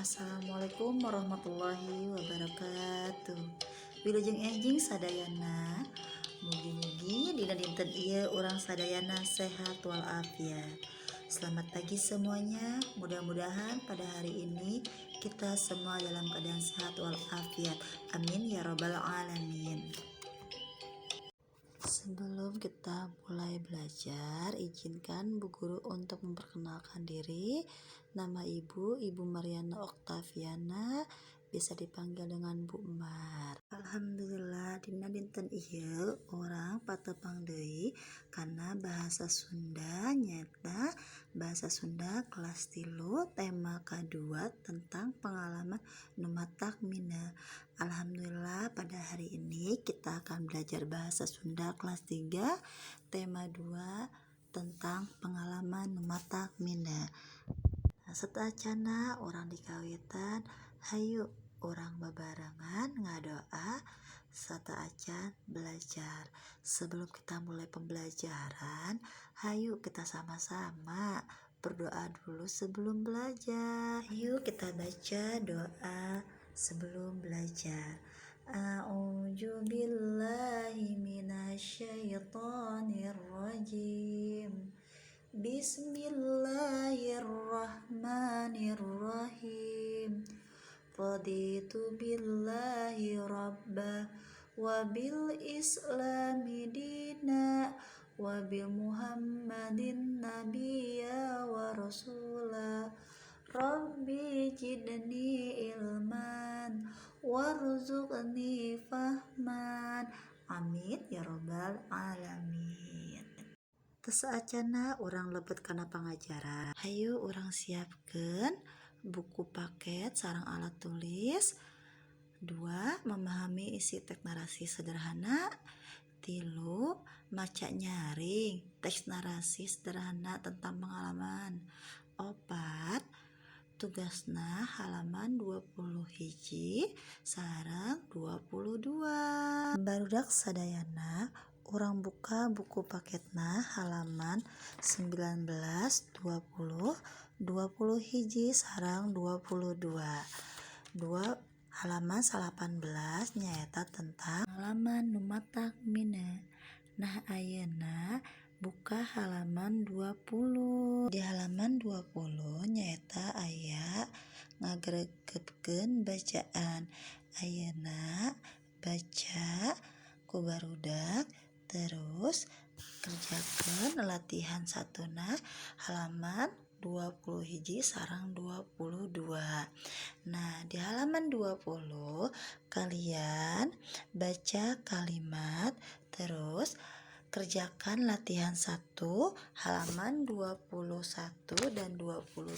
Assalamualaikum warahmatullahi wabarakatuh. Wilujeng enjing sadayana. Mugi-mugi dina dinten ieu urang sadayana sehat walafiat. Selamat pagi semuanya. Mudah-mudahan pada hari ini kita semua dalam keadaan sehat walafiat. Amin ya robbal alamin. Sebelum kita mulai belajar, izinkan Bu Guru untuk memperkenalkan diri. Nama Ibu, Ibu Mariana Oktaviana, bisa dipanggil dengan Bu Mar. Alhamdulillah, dina dinten ieu urang patepang deui kana bahasa Sunda, nyaeta bahasa Sunda kelas 3, tema kedua tentang pengalaman nu matak mineng. Alhamdulillah, pada hari ini kita akan belajar bahasa Sunda kelas 3, tema 2, tentang pengalaman nu matak mineng. Nah, sateuacanna urang dikawitan, hayu urang babarengan ngadoa sateuacan belajar. Sebelum kita mulai pembelajaran, hayu kita sama-sama berdoa dulu sebelum belajar. Yuk, kita baca doa sebelum belajar. A'udzu billahi minasyaitonir rajim. Bismillahirrahmanirrahim. Raditu billahi rabba wa bil islami dina wa bi Muhammadin nabiyya wa rasula. Rabbi zidni ilman warzuqni fahman. Amin ya robbal alamin. Teu saacanna urang lebet kana pangajaran, hayu urang siapkeun buku paket sareng alat tulis. Dua, memahami isi teks narasi sederhana. Tilu, maca nyaring teks narasi sederhana tentang pengalaman. Opat, tugasna halaman 20 hiji sareng 22. Barudak sadayana, urang buka buku paketna halaman 19, 20, 20 hiji sareng 22. Dua halaman 18 nyaeta tentang pengalaman nu matak mineng. Nah, ayeuna buka halaman 20. Di halaman 20 nyaeta aya ngagregepkeun bacaan. Ayeuna baca ku barudak, terus kerjakeun latihan satuna halaman 20 hiji sareng 22. Nah, di halaman 20 kalian baca kalimat, terus kerjakan latihan 1 halaman 21 dan 22.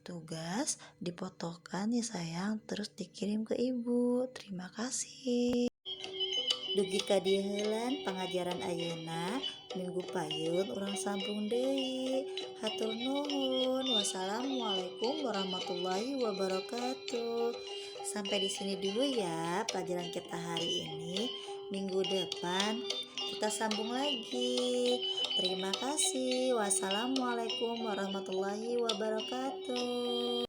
Tugas dipotokan ya, sayang, terus dikirim ke Ibu. Terima kasih. Dugi ka dieu heula pangajaran ayeuna, minggu payun urang sambung deui. Hatur nuhun. Wassalamualaikum warahmatullahi wabarakatuh. Sampai di sini dulu ya pelajaran kita hari ini. Minggu depan kita sambung lagi. Terima kasih. Wassalamualaikum warahmatullahi wabarakatuh.